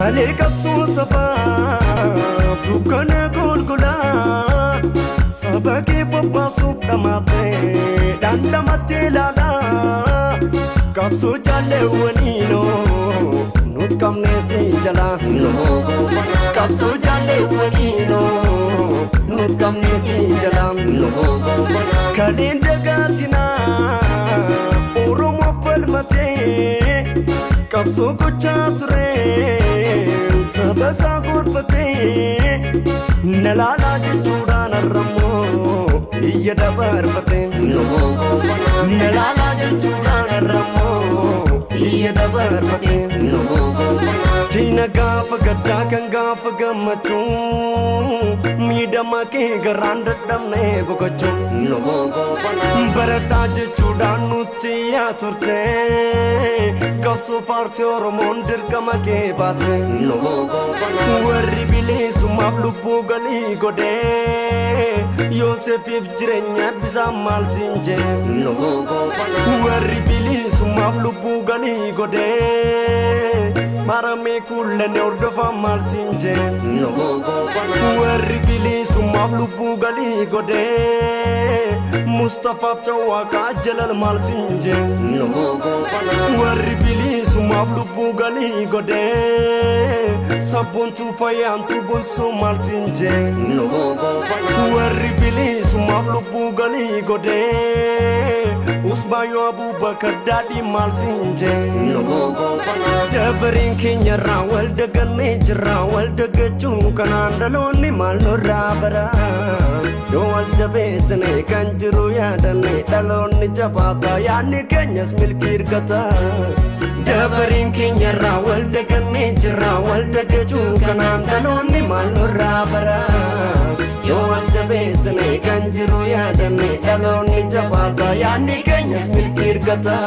Kalee qabsoo sabaaf dukkana golgolaa, saba kee bobbaasuuf dhamaatee dhandhamattee ilaalaa. Qabsoo jaalleewwaniinoo nut qabnee si jalaa. Qabsoo jaalleewwaniinoo nut qabnee si jalaa. Kaleen dagaatinaa Oromoo falmatee qabsoo gochaa ture, saba isaa gorfatee, na laalaa jechuudhaan har'ammoo iyya dabarfate. Na laalaa jechuudhaan har'ammoo iyya dabarfate. Diina gaafa gaddaa kan gaafa gammachuu, miidhama kee garaan dadhabnee boqochuu. Baradhaa jechuudhaan nutti yaa turte, qabsoo paartii Oromoon dirqama kee baatte. Warri bilisummaaf lubbuu galii godhee, Yoosefiif jireenya bisaan maal siin jee. Warri bilisummaaf lubbuu galii godhee, maramee kuullanee hordofaa maal siin jee. Warri bilisummaaf lubbuu galii godhee, Mustafaaf Cawwaaqaa jalal maal siin jee. Warri bilisummaaf lubbuu galii godhee, sabboontuu fayyaantuu bonsoo maal siin jee. Warri bilisummaaf lubbuu galii godhee, Usmaayyoo Abubakar daadhii maal siin jee. Dabariin keenyarraa wal dagannee jirra, wal dagachuu kanaan dhaloonni maal nurraa bara? Yoo wal jabeessine kan jiru yaadanne, dhaloonni jabaata, yaadni keenyas milkii hirkata. Dabariin keenyarraa wal dagannee jirra, wal dagachuu kanaan dhaloonni maal nurraa bara? Yoo wal jabeessine kan jiru yaadanne, dhaloonni jabaata, yaadni keenyas milkii hirkata.